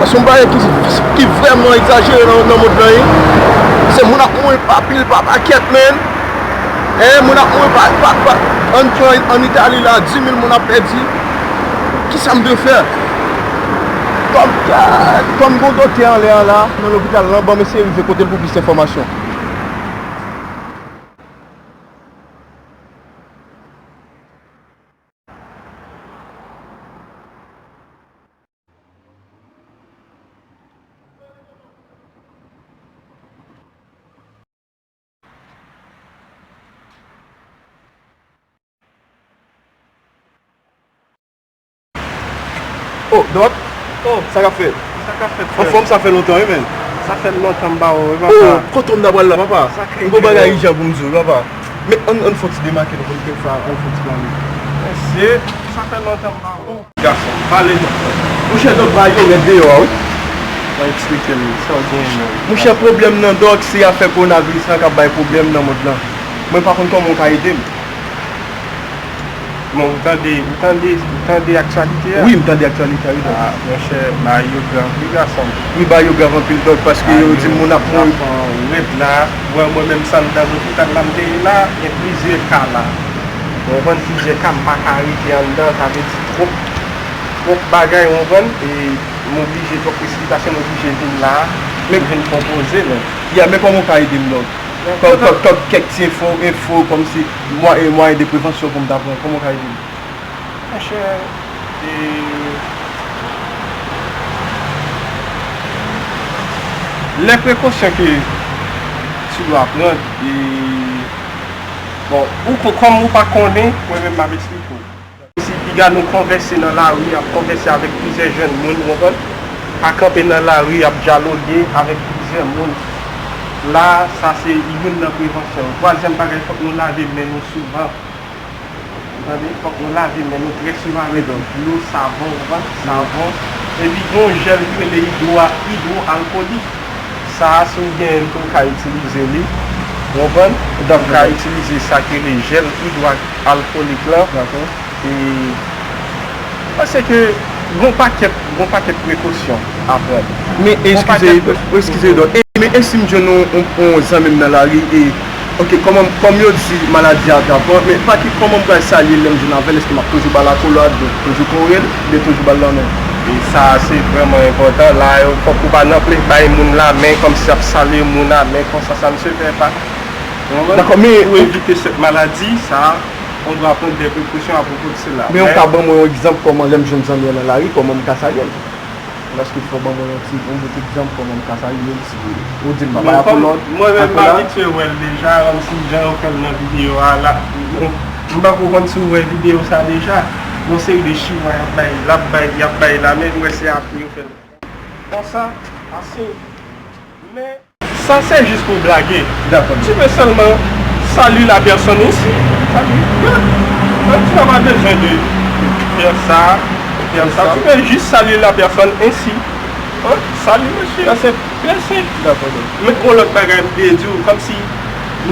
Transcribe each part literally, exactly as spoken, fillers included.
Se yon bagay ki, ki vrèman egzajere nan, nan mond lan, wi. Se moun ap mouri pa pil, pa pakèt, menn. Hein, moun ap mouri pa, pa, pa. An pran an Itali la, dis mil moun ap pèdi. Kisa m dwe fè? Kòm, kòm gon doktè anlè an la, nan lopital lan, ban m eseye rive kote l pou plis enfòmasyon. Oh, Dòk. Oh, sa k ap fèt? Sa k ap fèt, frè? Anfòm, sa fè lontan, wi, menn. Sa fè lontan m ba ou, wi, papa. Oh, kote m ta pral la, papa? M gon bagay ijan pou m di w, papa. Men ann, ann fè yon ti demake nou pou n fè sa, ann fè yon ti pale. Mesye, sa fè lontan m ba ou. Gason, pale non. Monchè, Dòk ba yo rèd deyò a, wi. Mwen eksplike m sa w genyen menm. Monchè, pwoblèm nan, Dòk, se afè kowonaviris lan k ap bay pwoblèm nan mond lan. Mwen pa konn kòman w ka ede m. Bon, ou tande, ou tande, ou tande aktyalite a? Wi, m tande aktyalite a, wi, Dòk. Ah, monchè, bagay yo grav, wi, gason m. Wi, bagay yo grav anpil, Dòk, paske yo di moun ap mouri. Rèd la, mwen, mwen menm, sa anndan lopital la m te ye la, gen plizyè ka la. Ou konprann, plizyè ka m pa ka rete anndan, sa vle di twòp, twòp bagay, ou konprann, e m oblije, twòp presipitasyon, m oblije vin la, men vin konpoze nou. Ya, men kòman w ka ede m, Dòk? Kòm, kòm, kòm kèk ti enfo, enfo, kòmsi mwa-, e mwayen de prevansyon pou m ta pran, kòman w ka ede m? Monchè, e, les précautions que tu dois prendre, e, bon, ou ko-, kòm ou pa konnen, mwen menm m ap eksplike w. Si piga nou konvèse nan lari, ap konvèse avèk plizyè jèn moun, ou konprann? Pa kanpe nan lari, ap dyaloge avèk plizyè moun. La, sa se youn nan prevansyon. Twazyèm bagay, fòk nou lave men nou souvan. Ou tande? Fòk nou lave men nou trè souvan avèk dlo, savon, ou konprann? Savon. Epi gen yon jèl ki rele idwo-, idwoalkolik. Sa a, si w genyen l tou, w ka itilize li. Ou konprann? Ou ka itilize sa ki rele jèl idwoalkolik lan. Dakò. E, paske gon pakèt, gon pakèt prekosyon a pran. Men, eskize, eskize, Dòk. E, men, e si m jwenn yon, yon, yon zanmi m nan lari, e, oke, kòman, kòm yo di, maladi a trapan, men pa ki, kòman m pral salye l lè m jwenn avè l? Èske m ap toujou ba l akolad, toujou kore l, oubyen toujou ba l lanmen? E sa a, se vrèman enpòtan. La, yo, fòk ou pa nan plis bay moun lamen, kòmsi ap salye moun a men konsa, ça ne se fait pas. Ou konprann? Dakò, men pou evite sèt maladi sa a, on doit prendre des précautions à propos de cela. Men ou ka ban mwen yon egzanp kòman lè m jwenn zanmi an nan lari, kòman m ka salye l? Èske w fè ban mwen yon ti, yon bout egzanp kòman m ka salye l si ou di m pa bay akolad? Mwen menm m abitye wè l deja, kòmsi jan yo fè l nan videyo a la. M pa ko konn si w wè videyo sa deja. Yon seri de chinwa y ap bay, l ap bay, y ap bay la, men m wè se apre yo fè l. Konsa, ase. Men Sa, c'est juste pour blaguer. D'accord. Tu peux seulement saluer la personne ainsi. Salut. Hein? Hein, tu n'as pas besoin de faire ça, faire ça. Tu peux juste saluer la personne ainsi. Hein? Salut, monsieur. Ça, c'est très simple. D'accord, d'accord. Men gon lòt bagay m te di w, kòmsi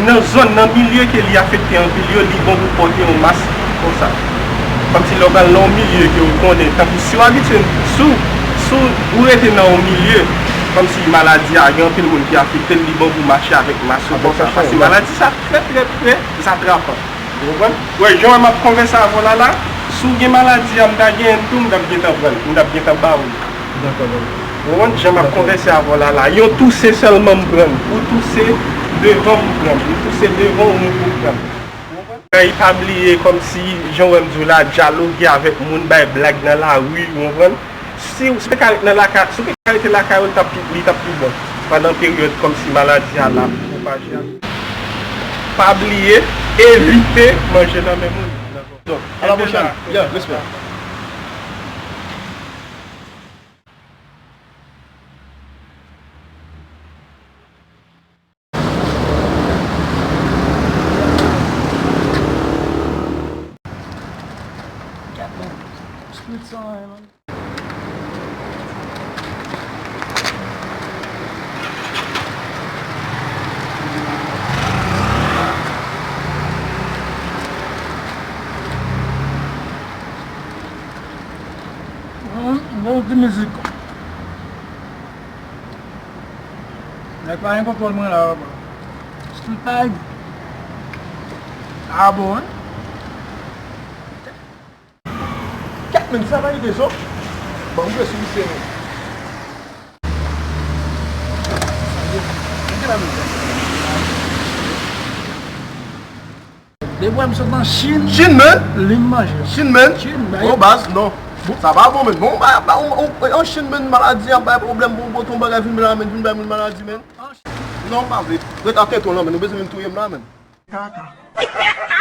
nan zòn, nan milye ke li afekte anpil yo, li bon pou pòte yon mask konsa. Kòmsi lè w pral nan yon milye ke w konnen, tankou si w abitye, si w, si w rete nan yon milye, kòmsi maladi a, gen anpil moun ki afekte l, li bon pou w mache avèk mask ou konsa. Paske maladi sa trè, trè, trè atrapan. Ou konprann? Wè, jan w wè m ap konvèse avè w la la, si w gen maladi a, m ta genyen l tou, m t ap gentan pran l, m t ap gentan ba w li. Dakò, dakò. Ou konprann? Jan m ap konvèse avè w la la, yon touse sèlman m pran l. Ou touse devan m pran l. Ou touse devan w, m pran l. Ou konprann? Bagay pa bliye, kòmsi, jan w wè m di w la, dyaloge avèk moun, bay blag nan lari, ou konprann? Si, si w te ka ret nan lakay, si w te ka rete lakay ou, li t ap pi, li t ap pi bon. Pandan peryòd kòmsi maladi a la ap pwopaje a. Pa bliye, evite manje nan men moun. Donk, a la pwochèn. Yeah, respè. Bon, bon ti mizik. Nèg pa gen kontwòl mwen la, papa. Street Vibes. Ah bon, hein? Kèt, men sa pa ide zo. Bon, m vle sou misye, men. Depi m sot nan Chin, Chin, men. Li m manje. Chin, men. Chin, men. Bon, baz, non. Sa pa bon, men. Bon, ba, ba, on, on, on Chin, men, maladi ap bay pwoblèm pou, pou ton bagay vin la, men, vin bay moun maladi, men. Non, pa vle. Ret atè ton lan, men. Ou bezwen vin touye m la, men. Kaka.